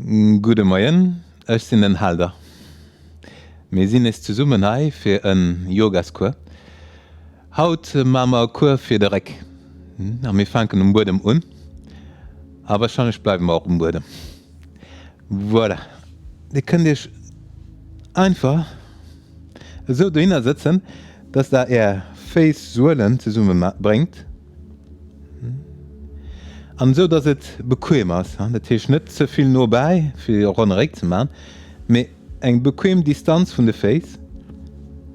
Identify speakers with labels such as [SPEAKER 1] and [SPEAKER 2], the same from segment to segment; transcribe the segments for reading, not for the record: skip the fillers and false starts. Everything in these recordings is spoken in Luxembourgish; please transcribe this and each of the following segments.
[SPEAKER 1] Gudde Moien, ech sinn den Helder. Mir sinn nees zesummen hei fir en Yogascours. Haut maache mer e Cours fir de Réck a mir fänken um Buedem un a warscheinlech bleiwe mer och um Buedem. Voilà, dir kënnt iech einfach esou dohinner sëtzen, dass der är Féissuelen zesumme bréngt. An esou dass et bequem ass, dat heescht net ze vill no bäi fir e ronne Réck ze maachen, mee eng bequem Distanz vun de Féiss,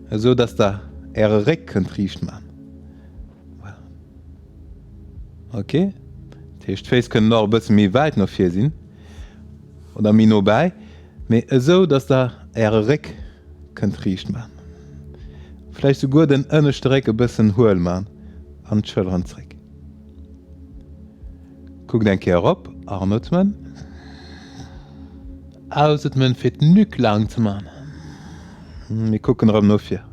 [SPEAKER 1] esou dass der äre Réck kënnt riicht maachen. Voilà. Ok, dat heescht d'Féiss kënnen och e bësse méi wäit no vir sinn oder méi no bäi, mee esou dass der äre Réck kënnt riicht man. Vläicht souguer den ënneschte Réck e bëssen huel man an d'Schëlleren zréck. Kuckt eng Kéier erop, anootmen, ausotmen fir d'Nuque laang ze man. Mir kucken erëm no vir.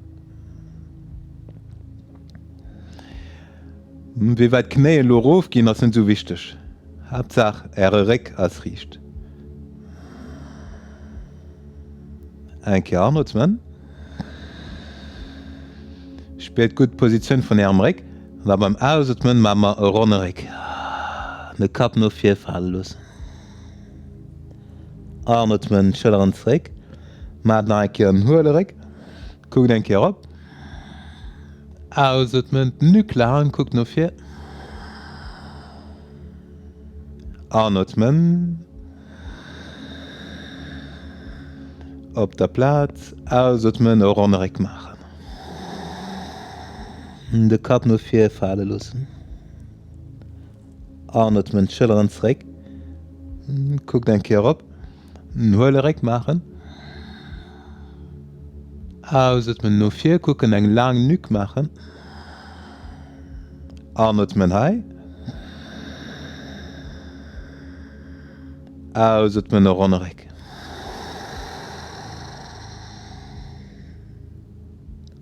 [SPEAKER 1] Wéi wäit d'Knéien elo erof ginn ass net esou wichteg, Haaptsaach äre Réck ass riicht. Eng Kéier anootmen. Spiert gutt d'Positioun vun ärem Réck an da beim Ausotmen maache mer e ronne Réck. De Kapp no vir fale loossen. Anootmen, d'Schëlleren zeréck. Maacht nach eng Kéier en huele Réck. Kuckt eng Kéier erop. Ausotmen, d'Nuque laang, kuckt no vir. Anootmen. Op der Plaz ausotmen, e ronne Réck maachen. De Kapp no vir fale loossen. Anotmen, d'Schëlleren zeréck. Kuckt eng Kéier erop. En huele Réck maachen. Ausotmen, no vir kucken, eng laang Nuque maachen. Anotmen hei. Ausotmen, e ronne Réck.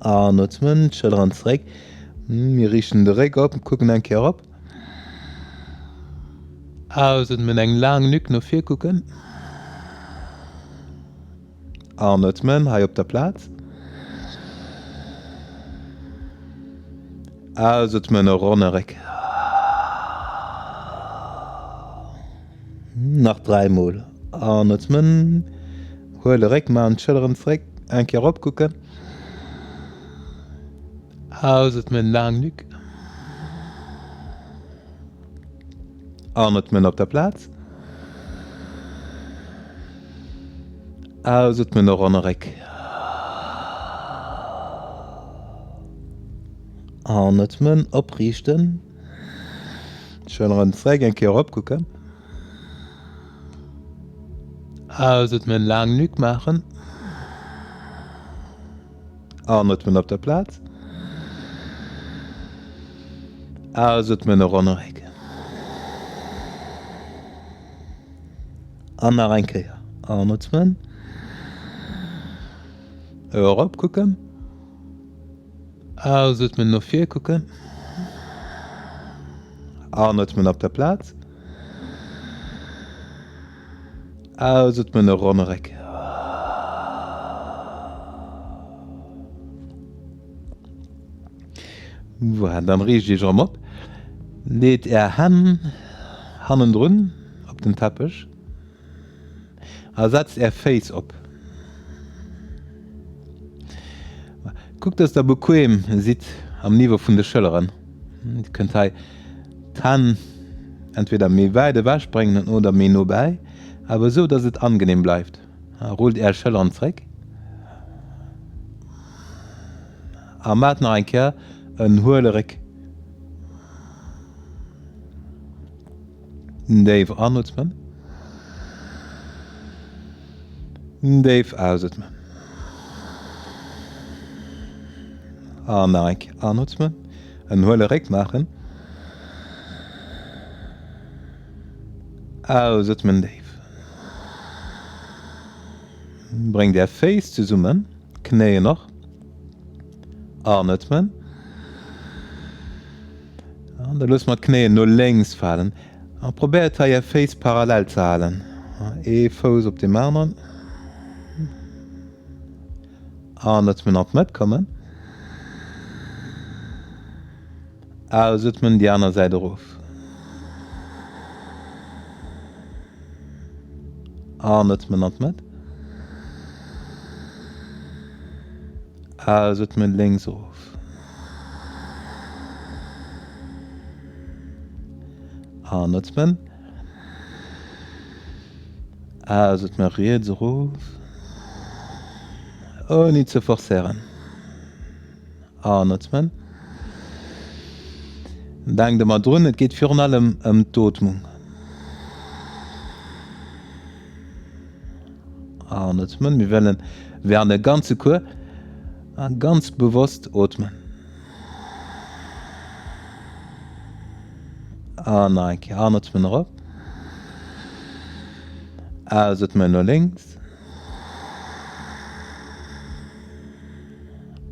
[SPEAKER 1] Anotmen, d'Schëlleren zeréck. Mir riichten de Réck op, kucken eng Kéier erop. Ausotmen, eng laang Nuque no vir kucken. Anotmen, hei op der Plaz. Ausotmen, e ronne Réck. Nach 3 mol. Anotmen, huele Réck, maachen d'Schëlleren zeréck, eng Kéier erop kucken. Ausotmen, laang Nuque. Anotmen op der Plaz. Ausotmen, e ronne Réck. Anotmen, opriichten. Schëlleren zeréck, eng Kéier erop kucken. Ausotmen, laang Nuque maachen. Anotmen op der Plaz. Ausotmen, e ronne Réck. An nach eng Kéier. Anotmen. Erop kucken. Ausotmen, no vir kucken. Anotmen op der Plaz. Ausotmen, e ronne Réck. Voilà, dann riicht iech erëm op. Leet är Hänn hannendrun op den Teppech a setzt är Féiss op. Kuckt, dass der bequem sidd am Niveau vun de Schëlleren. Dir kënnt hei d'Hänn entweder méi wäit ewech bréngen oder méi no bäi, awer esou, dass et angenehm bleift. Rullt är Schëlleren zréck a maacht nach eng Kéier en huele Réck. Déif anootmen, déif ausotmen an nach eng Kéier anootmen, en huele Réck maachen, ausotmen déif. Bréngt är Féiss zesummen, d'Knéien och, anotmen. An da loosse mer d'Knéien no lénks falen a probéiert hei är Féiss parallel ze halen. Ee Fouss op deem aneren. Anatmen an d'Mëtt kommen. Ausatmen déi aner Säit erof. Anatmen an d'Mëtt. Ausatmen lénks erof. Anatmen. Ausatmen riets erof. Ouni ze forcéieren. Anatmen. Denkt ëmmer drun, et geet virun allem ëm d'Ootmung. Anatmen. Mir wëllen während der ganze Cours ganz bewosst ootmen. An nach eng Kéier anatmen erop. Ausatmen no lénks.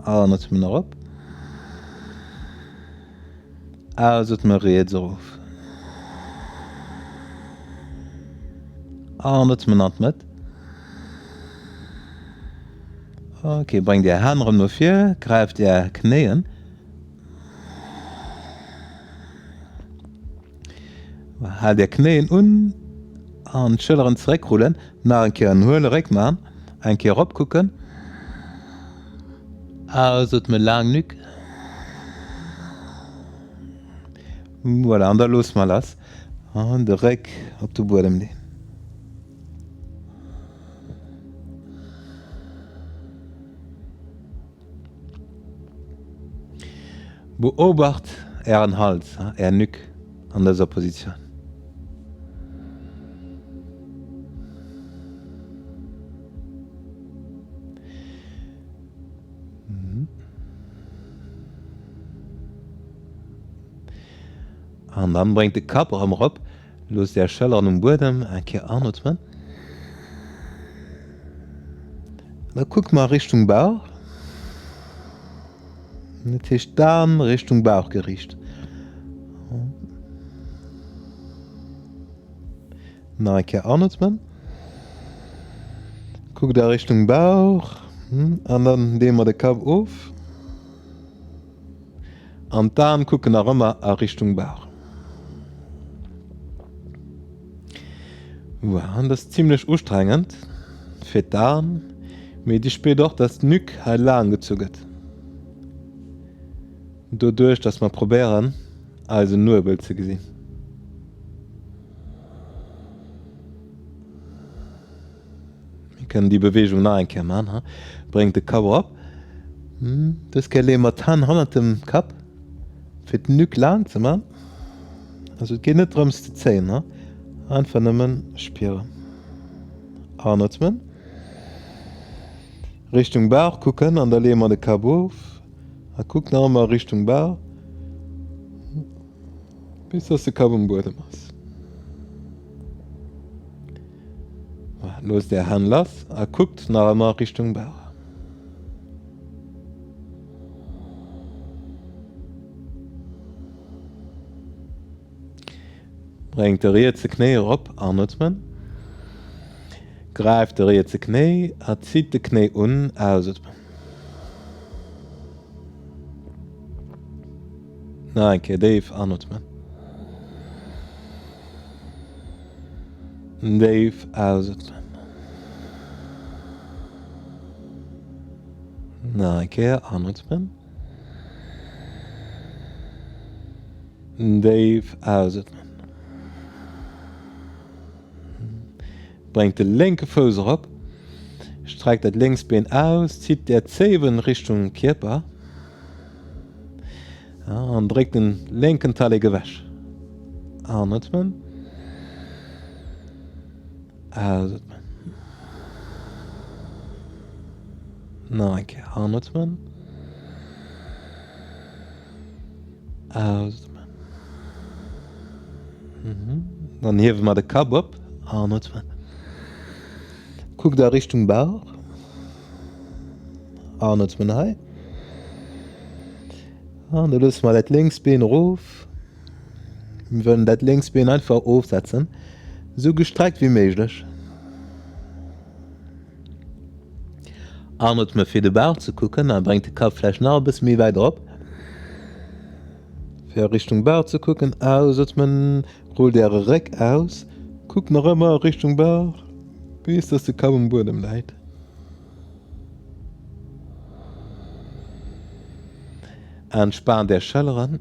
[SPEAKER 1] Anatmen erop. Ausatmen riets erof. Anatmen an d'Mëtt. Ok, bréngt är Hänn erëm no vir, gräift är Knéien. Haalt är Knéien un an d'Schëlleren zeréckrullen. Nach eng Kéier en huele Réck maachen, eng Kéier erop kucken. Ausotme laang Nuque. Voilà, an da loosse mer lass an de Réck op de Buedem leen. Beobacht Ären Hals, Är Nuque an dëser Positioun. An dann bréngt de Kapp erëm erop. Loosst Är Schëlleren um Buedem, eng Kéier anootmen. Da kucke mer Richtung Bauch. Dat heescht d'Aen Richtung Bauch geriicht. Nach eng Kéier anootmen. Kuckt a Richtung Bauch an dann deeë mer de Kapp of. An d'Aen kucken nach ëmmer a Richtung Bauch. Voilà, an dat ass zimlech ustrengend fir d'Aen, mee Dir spiert och, dass d'Nuque hei laang gezu gëtt, doduerch dass mer probéieren eisen Nuebel ze gesinn. Mir kënnen déi Beweegung nach eng Kéier man. Ha. Bréngt de Kapp erop. Dës Kéier leeë mer d'Hänn hannert dem Kapp, fir d'Nuque laang ze man. Also et geet net drëms ze zéien, ha. Einfach nëmmen spieren. Anatmen. Richtung Bauch kucken an da leeë mer de Kapp of. A kuckt nach ëmmer Richtung Bauch. Bis dass de Kapp um Buedem ass. Loosst är Hänn lass a kuckt nach ëmmer Richtung Bauch. Bréngt de rietse Knéi erop, anotmen. Gräift de rietse Knéi a zitt de Knéi un, ausotmen. Nach eng Kéier déif anotmen. Déif ausotmen. Nach eng Kéier anotmen. Déif ausotmen. Bréngt de lénke Fouss erop, streckt dat lénks Been aus, zitt är Zéiwen Richtung Kierper an dréckt den lénken Tallek ewech. Anatmen. Ausatmen. Nach eng Kéier anatmen. Ausatmen. Dann hiewe mer de Kapp op. Anatmen. Kuckt a Richtung Bauch. Anatmen hei. An da loosse mer dat lénks Been erof. Mir wëllen dat lénks Been einfach ofsetzen, esou gestreckt wéi méiglech. Anotme fir de Bauch ze kucken a bréngt de Kapp vläicht nach e bësse méi wäit erop, fir a Richtung Bauch ze kucken. Ausotmen, rullt Äre Réck aus, kuckt nach ëmmer a Richtung Bauch, bis dass de Kapp um Buedem läit. Entspaant Är Schëlleren.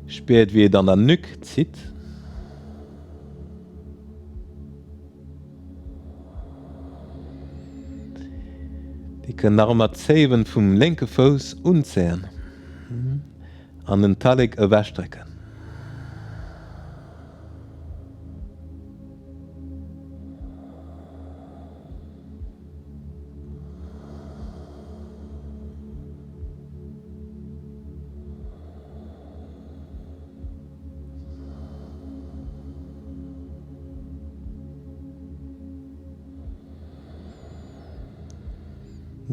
[SPEAKER 1] Spiert wéi et an der Nuque zitt. Dir kënnt nach ëmmer d'Zéiwen vum lénke Fouss unzéien an den Tallek ewechdrécken.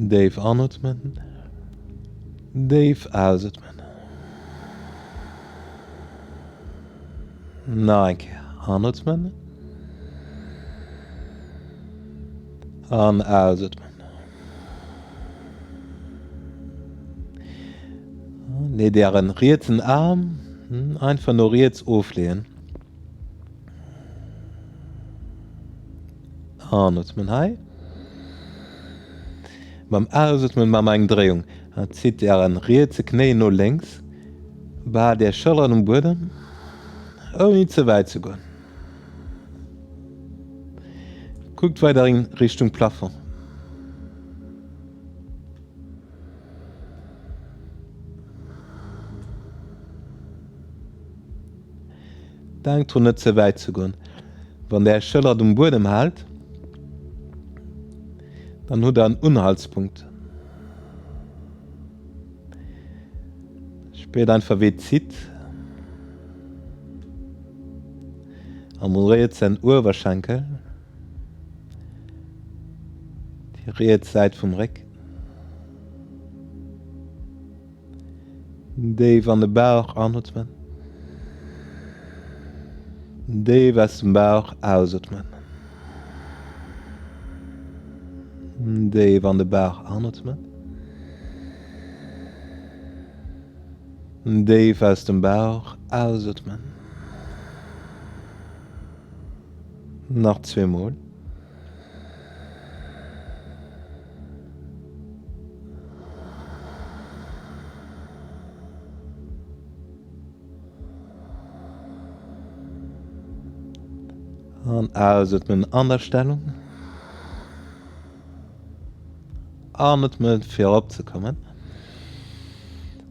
[SPEAKER 1] Déif anootmen, déif ausootmen. Nach eng Kéier anootmen an ausootmen. Leet Ären rietsen Aarm einfach no riets ofleeën. Anotmen hei. Beim Ausotmen maache mer eng Dréiung. Zitt Ären rietse Knéi no lénks, behaalt Är Schëlleren um Buedem, ouni ze wäit ze goen. Kuckt weiderhin Richtung Plafond. Denkt drun net ze wäit ze goen. Wann der är Schëllert um Buedem haalt, dann hutt der en Unhaltspunkt. Spiert einfach wéi et zitt am rietsen Uewerschenkel, déi riets Säit vum Réck. Déif an de Bauch anootmen. Déif aus dem Bauch ausootmen. Déif an de Bauch anootmen. Déif aus dem Bauch ausootmen. Nach zweemol. An ausatmen an der Stellung. Anatmen fir eropzekommen.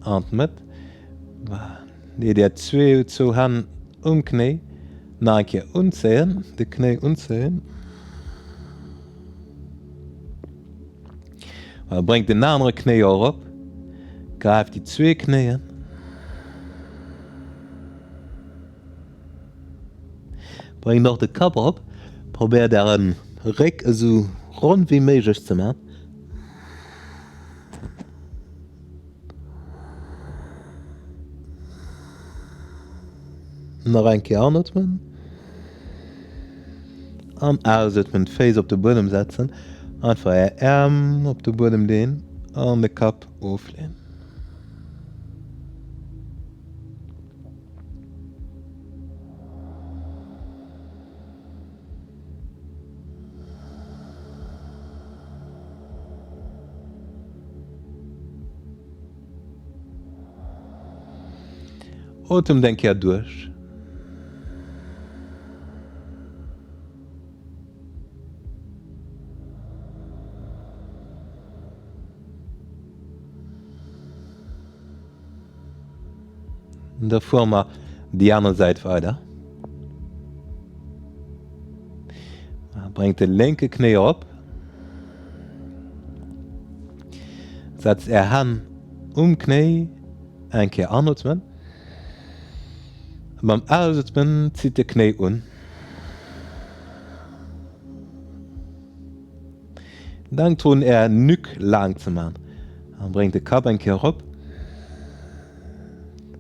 [SPEAKER 1] An d'Mëtt. Leet Är zwou Hänn um Knéi. Nach eng Kéier unzéien, de Knéi unzéien. Bréngt den anere Knéi och erop. Gräift déi zwee Knéien. Bréngt och de Kapp erop. Probéiert Äre Réck esou ronn wéi méiglech ze man. Nach eng Kéier anotmen an ausotmen, d'Féiss op de Buedem setzen, einfach är Äerm op de Buedem leen an de Kapp ofleen. Otemt eng Kéier duerch. Da fuere mer déi aner Säit weider. Bréngt de lénke Knéi erop. Setzt Är Hänn um Knéi, eng Kéier anootmen. Beim Ausotmen zitt de Knéi un. Denkt drun Är Nuque laang ze man an bréngt de Kapp eng Kéier erop.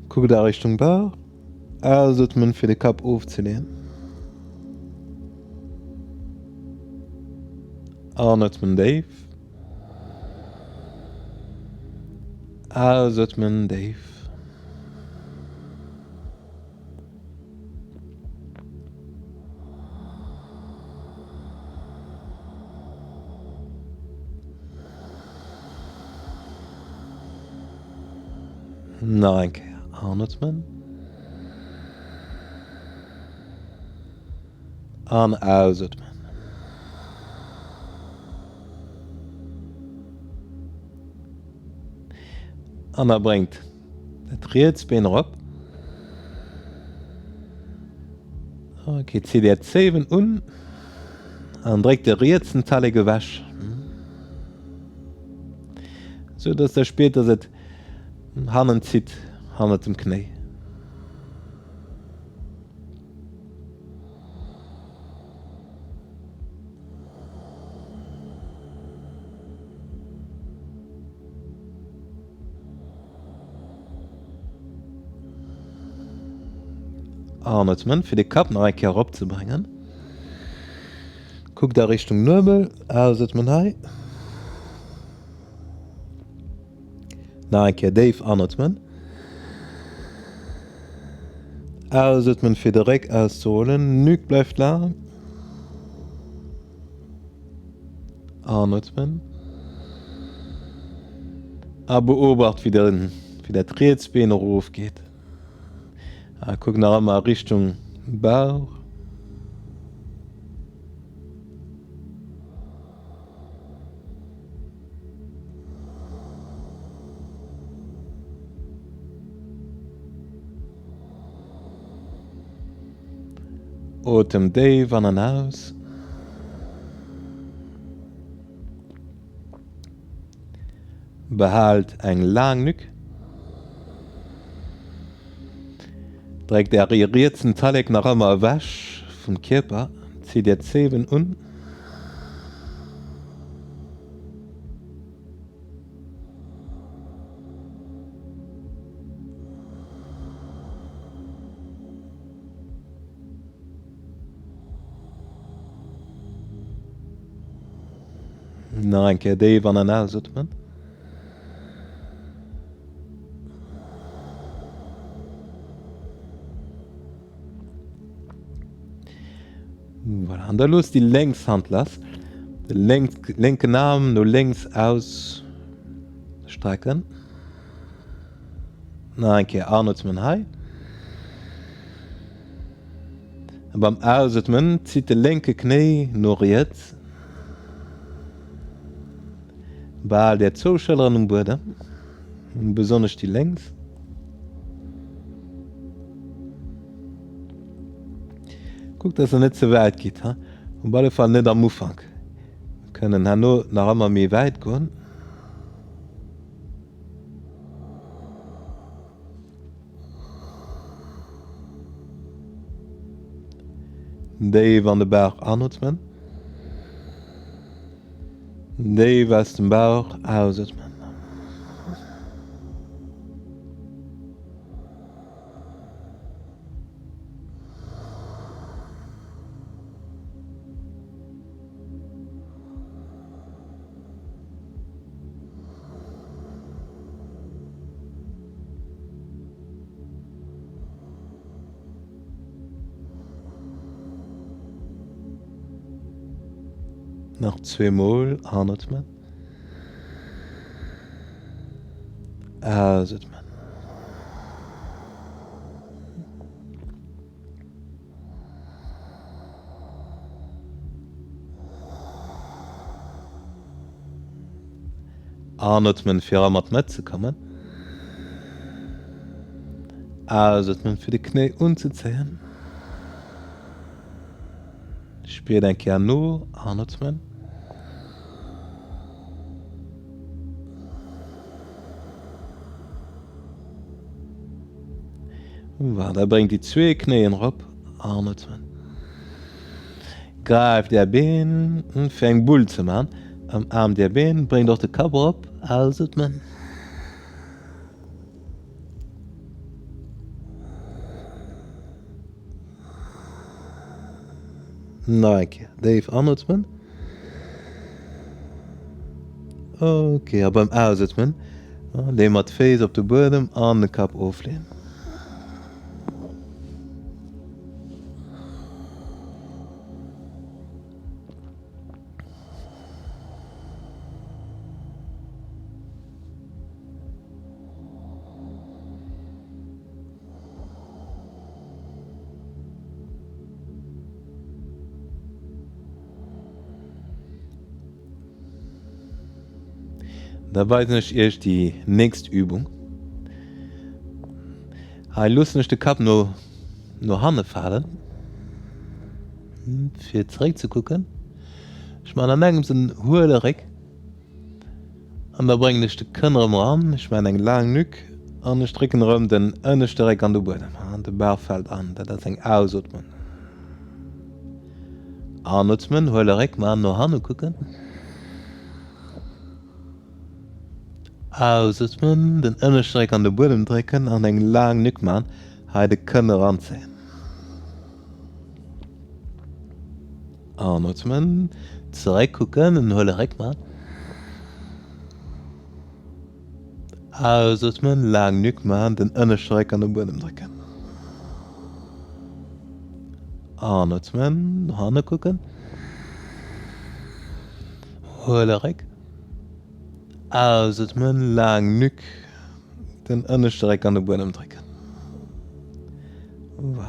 [SPEAKER 1] Kuckt a Richtung Bauch. Ausotmen fir de Kapp ofzeleeën. Anatmen déif. Ausatmen déif. Nach eng Kéier anatmen. An ausatmen. An da bréngt dat riets Been erop. Ok, zitt är Zéiwen un an dréckt de rietsen Tallek ewech, sou dass der spiert, dass et hannen zitt, hannert dem Knéi. Anatmen, fir de Kapp nach eng Kéier eropzebréngen. Kuckt a Richtung Nuebel, ausatmen hei. Nach eng Kéier déif anatmen. Ausatmen fir de Réck auszerullen, Nuque bleift laang. Anatmen. A beobacht wéi den, wéi dat riets Been erof geet. A kuck nach ëmmer a Richtung Bauch. Otem déif an an aus. Behaalt eng laang Nuque. Dréckt Äre rietsen Tallek nach ëmmer ewech vum Kierper. Zitt Är Zéiwen un. Nach eng Kéier déif an an ausatmen. Voilà, an da loosst déi lénks Hand lass, de lénken Aarm no lénks ausstrecken. Nach eng Kéier anatmen hei. A beim Ausatmen zitt de lénke Knéi no riets. Behal är zwou Schëlleren um Buedem, besonnesch déi lénks. Kuckt dass der net ze wäit gitt, ha? Op alle Fall net am Ufank. Mir kënnen herno nach ëmmer méi wäit goen. Déif an de Bauch anotmen. Déif aus dem Bauch ausotmen. Nach zweemol anatmen. Ausatmen. Anatmen fir erëm an d'Mëtt ze kommen. Ausatmen fir de Knéi unzezéien. Spiert eng Kéier no. Anatmen. Voilà, da bréngt déi zwee Knéien erop. Anatmen. Gräift Är Been fir eng Bull ze man. Ëmaarmt Är Been, bréngt och de Kapp erop. Ausatmen. Nach eng Kéier déif anotmen. Ok, a beim Ausootmen leeë mer d'Féiss op de Buedem an de Kapp ofleeën. Da weisen ech iech déi nächst Übung. Hei loossen ech de Kapp no no hanne falen, fir zeréck ze kucken. Ech man an engems en huele Réck an da bréngen ech de Kënn erëm eran. Ech man eng laang Nuque an ech drécken erëm den ënneschte Réck an de Buedem. De Bauch fält an. Dat ass eng Ausootmung. Anootmen, huele Réck man, no hanne kucken. Ausootmen, den ënneschte Réck an de Buedem drécken an eng laang Nuque man, hei de Kënn eranzéien. Anootmen, zeréck kucken, en huele Réck man. Ausootmen, laang Nuque man, den ënneschte Réck an de Buedem drécken. Anootmen, no hanne kucken. Huele Réck. Ausootmen, laang Nuque, den ënneschte Réck an de Buedem drécken.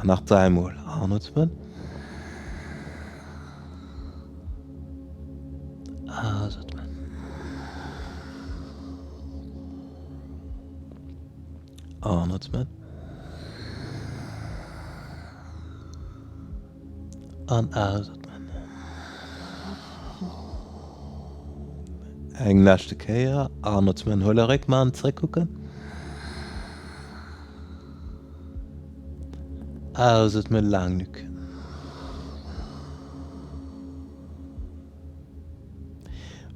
[SPEAKER 1] Nach dräimol anootmen. Ausatmen. Anatmen. An ausatmen. Eng leschte Kéier. Anatmen, huele Réck man, zréckkucken. Ausatmen, laang Nuque.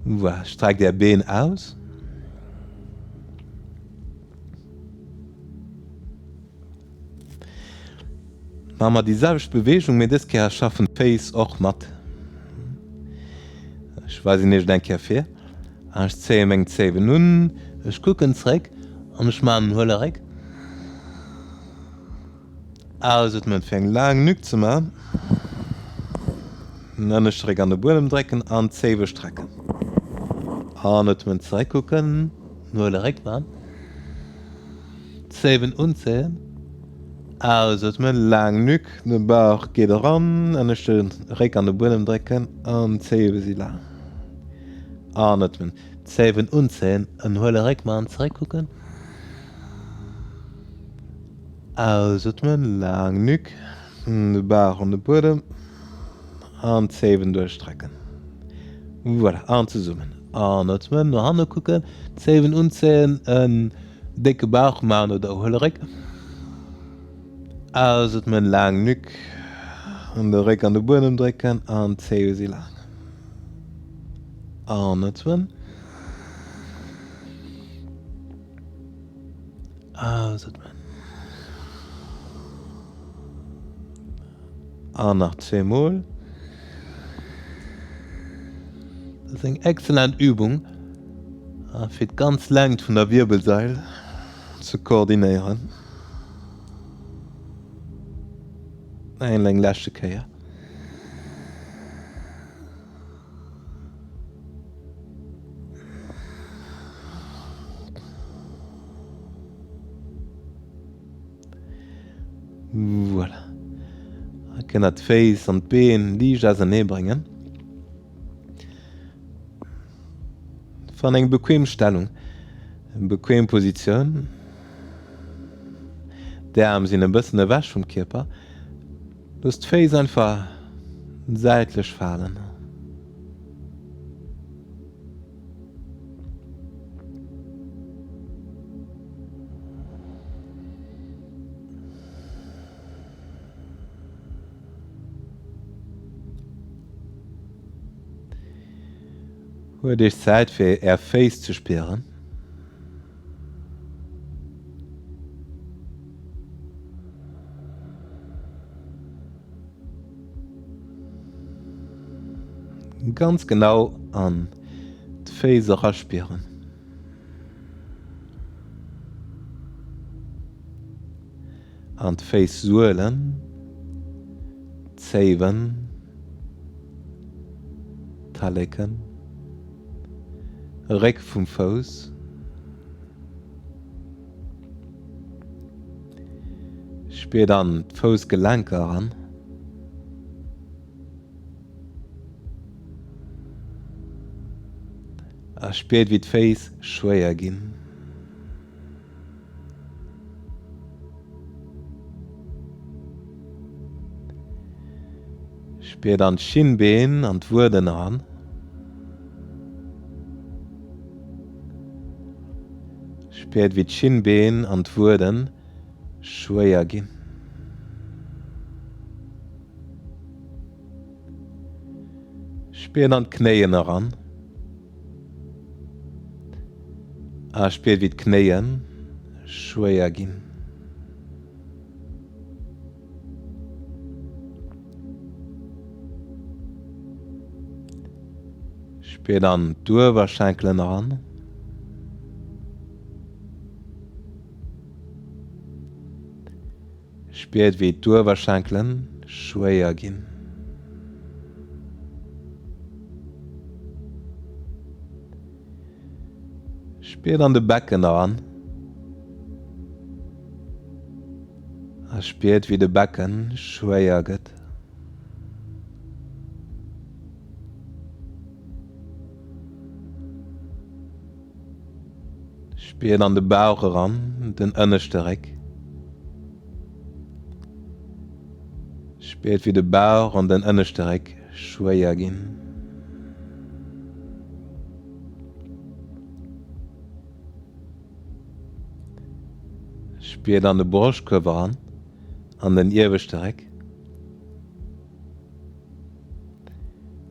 [SPEAKER 1] Voilà, streckt är Been aus. Maache mer déi selwecht Beweegung, mee dës Kéier schaffen d'Féiss och mat. Ech weisen iech et eng Kéier vir. Ech zéie meng Zéiwen un, ech kucken zréck an ech maachen en huele Réck. Ausotmen fir eng laang Nuque ze man. Den ënneschte Réck an de Buedem drécken an d'Zéiwe strecken. Anotmen zeréck kucken, huele Réck man. D'Zéiwen unzéien. Ausotmen, laang Nuque, de Bauch geet eran, ënneschte Réck an de Buedem drécken an d'Zéiwe si laang. Anotmen, d'Zéiwen unzéien, en huele Réck man, zeréck kucken. Ausotmen, laang Nuque, de Bauch an de Buedem an d'Zéiwen duerchstrecken. Voilà, an zesummen. Anotmen, no hanne kucken, d'Zéiwen unzéien, en décke Bauch maachen oder huele Réck. Ausotmen, laang Nuque, an de Réck an de Buedem drécken an d'Zéiwe si laang. Anotmen. Ausatmen. An nach zweemol. Dat ass eng exzellent Übung fir d'ganz Längt vun der Wierbelsail ze koordinéieren. Eng leschte Kéier. Voilà. Da kënnt der d'Féiss an d'Been liicht ausernee bréngen. Fann eng bequem Stellung, eng bequem Positioun. D'Äerm sinn e bëssen ewech vum Kierper. Looss d'Féiss einfach säitlech falen. Huelt Iech Zäit fir Är Féiss ze spieren. Ganz genau an. D'Féiss eraspieren. An d'Féissuelen, d'Zéiwen, d'Talleken, Réck vum Fouss. Spier dann d'Foussgelenker eran. A spiert wéi d'Féiss schwéier ginn. Spiert an d'Schinnbeen an d'Wueden eran. Spiert wéi d'Schinnbeen an d'Wueden schwéier ginn. Spiert an d'Knéien eran a spiert wéi d'Knéie schwéier ginn. Spiert an d'Uewerschenkelen eran. Spiert wéi d'Uewerschenkelen schwéier ginn. Spiert an de Becken eran a spiert wéi de Becken schwéier gëtt. Spiert an de Bauch eran, den ënneschte Réck. Spiert wéi de Bauch an den ënneschte Réck schwéier ginn. Spiert an de Broschtkuerf eran, an den ieweschte Réck.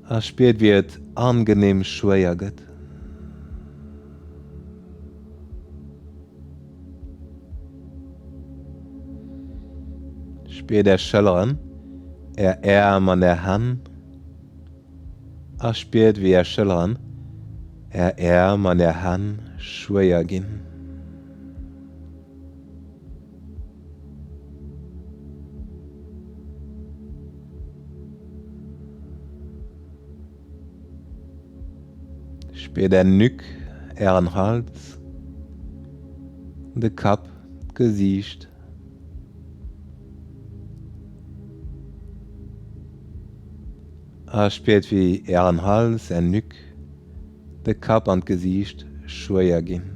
[SPEAKER 1] A spiert wéi et angenehm schwéier gëtt. Spiert är Schëlleren, är Äerm an är Hänn. A spiert wéi är Schëlleren, är Äerm an är Hänn schwéier ginn. Spiert Är Nuque, Ären Hals, de Kapp, d'Gesiicht. A spiert wéi Ären Hals, Är Nuque, de Kapp an d'Gesiicht schwéier ginn.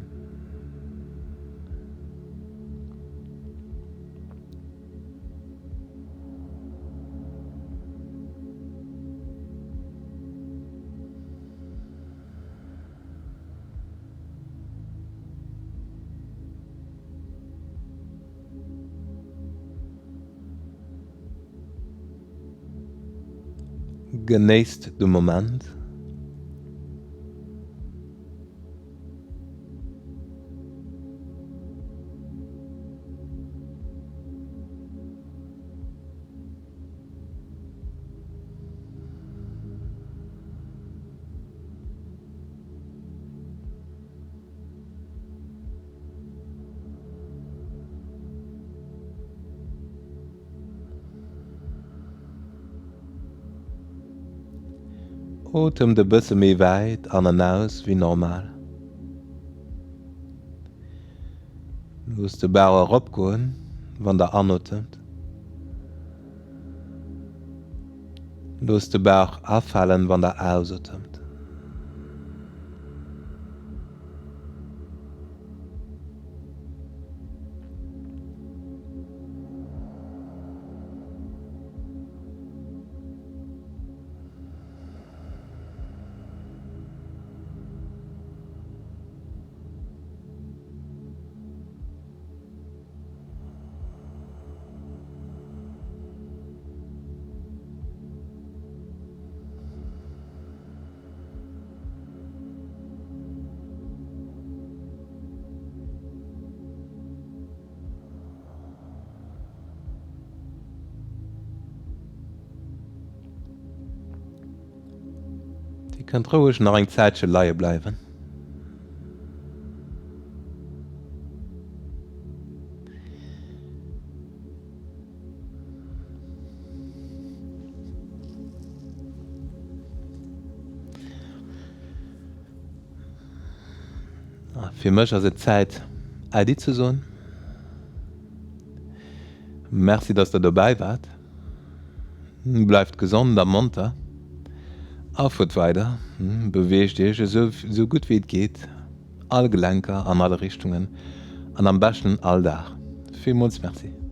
[SPEAKER 1] Genéisst de Moment. Otemt e bësse méi wäit an an aus wéi normal. Loosst de Bauch eropgoen, wann der anotemt. Loosst de Bauch afalen, wann der ausotemt. Dir kënnt roueg nach eng Zäitche leie bleiwen. Fir mech ass et Zäit Äddi ze soen. Merci dass der dobäi waart. Bleift gesond a monter a fuert weider. Beweegt iech esou gutt wéi et geet, all Gelenker an alle Richtungen an am beschten all Dag. Villmools Merci.